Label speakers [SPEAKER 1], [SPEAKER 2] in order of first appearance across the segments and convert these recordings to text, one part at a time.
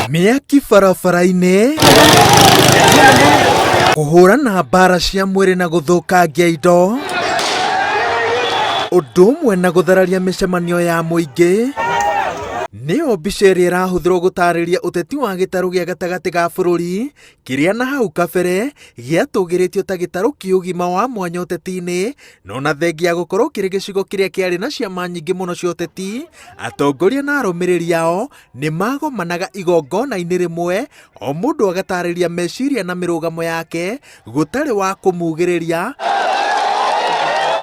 [SPEAKER 1] Mĩaki barabara-inĩ, kũhũrana mbara cia mwĩrĩ na gũthũkangia indo, ũndũ ũmwe na gũthararia mĩcemanio ya mũingĩ, nĩyo mbica ĩrĩa ĩrahũthĩrwo gũtarĩria ũteti wa gĩtarũ gĩa gatagatĩ ga bũrũri kĩrĩa na hau kabere gĩatũgĩrĩtio ta gĩtarũ kĩ ũgima wa mwanya ũteti-inĩ, no na thengia ya gũkorwo kĩrĩ gĩcigo kĩrĩa kĩarĩ na ciama nyingĩ mũno cia ũteti, atongoria na arũmĩrĩri ao nĩ magomanaga igongona-inĩ rĩmwe, o mũndũ agatarĩria meciria na mĩrũgamo yake gũtarĩ wa kũmugĩrĩria,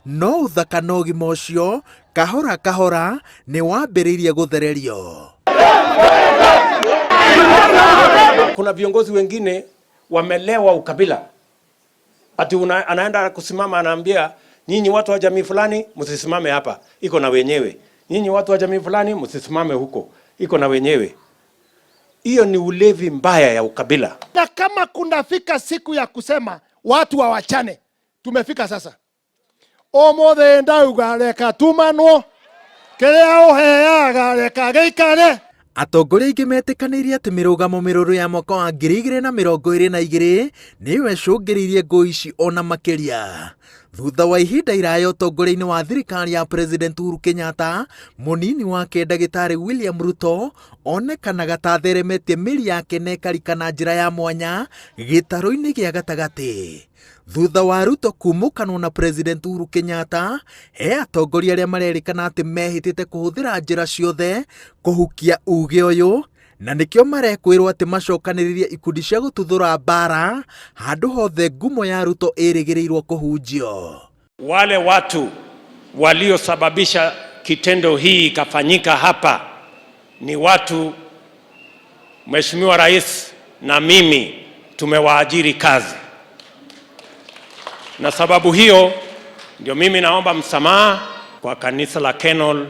[SPEAKER 1] no ũthaka na ũgima ũcio kahora kahora nĩ wambĩrĩirie gũthererio.
[SPEAKER 2] Kuna viongozi wengine wamelewa ukabila, ati anaenda kusimama anaambia nyinyi watu wa jamii fulani msisimame hapa, iko na wenyewe. Nyinyi watu wa jamii fulani msisimame huko, iko na wenyewe. Hiyo ni ulevi mbaya ya ukabila.
[SPEAKER 3] Na kama kunafika siku ya kusema watu wawachane, tumefika sasa. Omothe ndauga reka tumanwo, kiria uheaga reka giikare.
[SPEAKER 1] Atongoria aingĩ metĩkanĩirie atĩ mĩrũgamo mĩrũrũ ya mwaka wa 2022 nĩyo ĩcũngĩrĩirie ngũĩ ici ona makĩria. Thutha wa ihinda iraya ũtongoria-inĩ wa thirikari ya President Uhuru Kenyatta, mũnini wake ndagĩtarĩ William Ruto onekanaga ta atheremetie mĩri yake na ĩkarika na njĩra ya mwanya gĩtarũ-inĩ gĩa gatagatĩ. Thutha wa Ruto kumũkanwo na President Uhuru Kenyatta, he atongoria arĩa marerĩkana atĩ mehĩtĩte kũhũthĩra njĩra ciothe kũhukia uge ũyũ, na nĩkĩo marekwĩrwo atĩ macokanĩrĩrie ikundi cia gũtuthũra mbara handũ hothe ngumo ya Ruto ĩrĩgĩrĩirwo kũhunjio.
[SPEAKER 2] Wale watu waliosababisha kitendo hii ikafanyika hapa ni watu Mheshimiwa Rais na mimi tumewaajiri kazi, na sababu hiyo ndio mimi naomba msamaha kwa kanisa la Kenol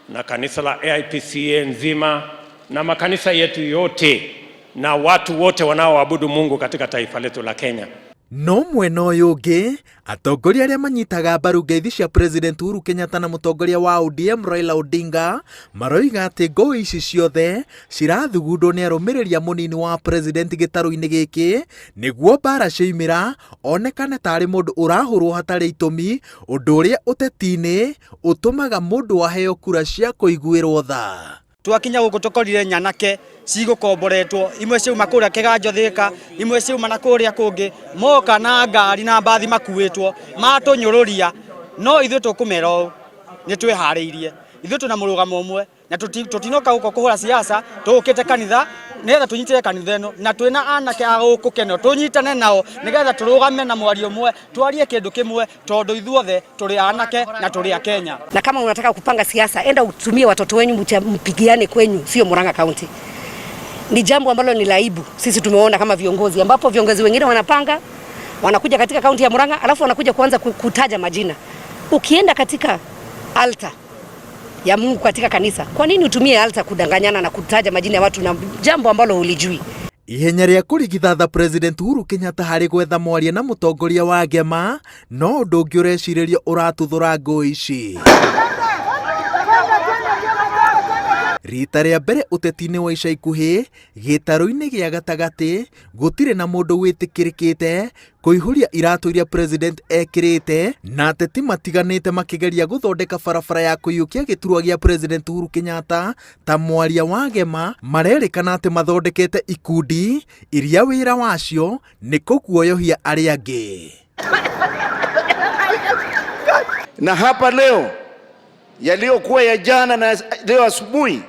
[SPEAKER 2] na kanisa la AIPCA nzima na makanisa yetu yote na watu wote wanaoabudu Mungu katika taifa letu la Kenya.
[SPEAKER 1] No mwena ũyũ ũngĩ, atongoria arĩa manyitaga mbaru ngeithi cia President Uhuru Kenyatta na mũtongoria wa ODM Raila Odinga maroiga atĩ ngũĩ ici ciothe cirathugundwo nĩ arũmĩrĩri a mũnini wa President gĩtarũ-inĩ gĩkĩ nĩguo mbara ciaimĩra onekane tarĩ mũndũ ũrahũrwo hatarĩ itũmi, ũndũ ũrĩa ũteti-inĩ ũtũmaga mũndũ aheo kura cia kũiguĩrwo tha.
[SPEAKER 4] Twakinya gũkũ tũkorire nyanake cigũkomboretwo, imwe ciauma kũrĩa Kĩganjo Thĩka, imwe ciauma na kũrĩa kũngĩ, moka na ngari na mbathi makuĩtwo, matũnyũrũria, no ithuĩ tũkũmera ũũ, nĩ twĩharĩirie. Ithuĩ twĩna mũrũgamo ũmwe na tũtinoka gũkũ kũhũra siasa, tũũkĩte kanitha nĩgetha tũnyitĩre kanitha ĩno, na twĩna anake a gũkũ Keno tũnyitane nao nĩgetha tũrũgame na mwario ũmwe, twarie kĩndũ kĩmwe, tondũ ithuothe tũrĩ anake na tũrĩ a Kenya.
[SPEAKER 5] Na kama unataka kupanga siasa, enda utumie watoto wenyu mpigiane kwenyu, sio Murang'a County. Ni jambo ambalo ni laibu. Sisi tumeona kama viongozi, ambapo viongozi wengine wanapanga, wanakuja katika kaunti ya Murang'a, alafu wanakuja kuanza kutaja majina. Ukienda katika altar ya Mungu katika kanisa, kwa nini utumie altar kudanganyana na kutaja majina ya watu na jambo ambalo hulijui?
[SPEAKER 1] Ihenya rĩa kũrigithatha President Uhuru Kenyatta harĩ gwetha mwaria na mũtongoria wa Ngema no ũndũ ũngĩ ũrecirĩrio ũratuthũra ngũĩ ici. Rita rĩa mbere ũteti-inĩ wa ica ikuhĩ gĩtarũ-inĩ gĩa gatagatĩ gũtirĩ na mũndũ wĩtĩkĩrĩkĩte kũihũria iratũ iria President ekĩrĩte, na ateti matiganĩte makĩgeria gũthondeka barabara ya kũiyũkia gĩturwa gĩa President Uhuru Kenyatta ta mwaria wa Gema, marerĩkana atĩ mathondekete ikundi iria wĩra wacio nĩ kũguoyohia arĩa angĩ.
[SPEAKER 6] Na hapa leo yaliyokuwa ya jana na leo asubuhi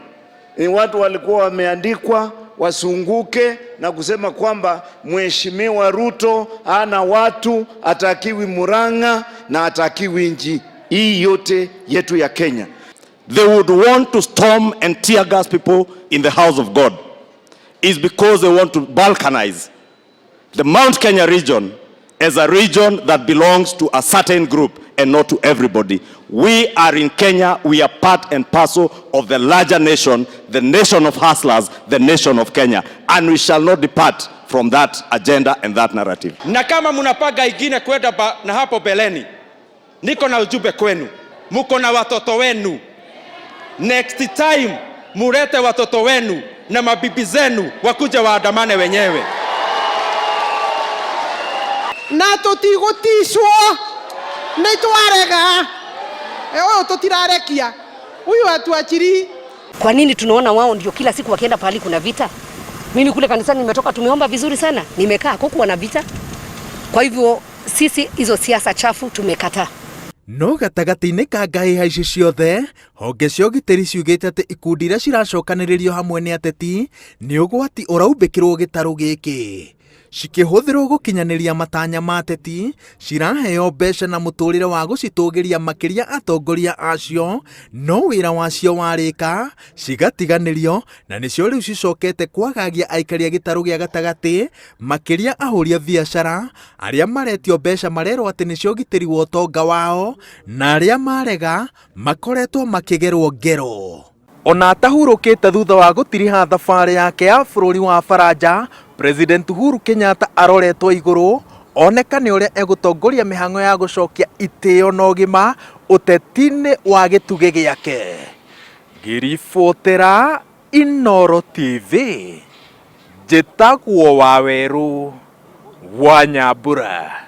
[SPEAKER 6] ni watu walikuwa wameandikwa wasunguke na kusema kwamba Mheshimiwa Ruto hana watu, atakiwi Murang'a na atakiwi nchi hii yote yetu ya Kenya.
[SPEAKER 7] They would want to storm and tear gas people in the house of God is because they want to balkanize the Mount Kenya region as a region that belongs to a certain group and not to everybody. We are in Kenya, we are part and parcel of the larger nation, the nation of hustlers, the nation of Kenya, and we shall not depart from that agenda and that narrative.
[SPEAKER 8] Na kama mnapanga ingine kwenda na hapo beleni, niko na ujumbe kwenu, muko na watoto wenu. Next time Mulete watoto wenu na mabibi zenu wakuje waandamane wenyewe.
[SPEAKER 9] Na tũtigũticwo nĩ twarega ũyũ tũtirarekia huyu atuachiri.
[SPEAKER 5] Kwa nini tunaona wao ndio kila siku wakienda pahali kuna vita? Mimi kule kanisani nimetoka, tumeomba vizuri sana, nimekaa kukuwa na vita. Kwa hivyo sisi hizo siasa chafu tumekataa.
[SPEAKER 1] No gatagatĩ-inĩ ka ngahĩha ici ciothe, honge cia ũgitĩri ciugĩte atĩ ikundi iria ciracokanĩrĩrio hamwe nĩ ateti nĩ ũgwati ũraumbĩkĩrwo gĩtarũ gĩkĩ. Cikĩhũthĩrwo gũkinyanĩria matanya ma ateti, ciraheo mbeca na mũtũrĩre wa gũcitũgĩria makĩria atongoria acio, no wĩra wacio warĩka, cigatiganĩrio na nĩcio rĩu cicokete kwagagia aikari a gĩtarũ gĩa gatagatĩ, makĩria ahũri a biacara arĩa maretio mbeca marerwo atĩ nĩcio ũgitĩri wa ũtonga wao, na arĩa marega makoretwo makĩgerwo ngero. Ona atahurũkĩte thutha wa gũtiriha thabarĩ yake ya bũrũri wa Faranja, President Uhuru Kenyatta aroretwo igũrũ oneka nĩ ũrĩa egũtongoria mĩhang'o ya gũcokia itĩo na ũgima ũteti-inĩ wa gĩtugĩ gĩake. Ngĩribotera Inooro TV, njĩtagwo Wawerũ wa Nyambura.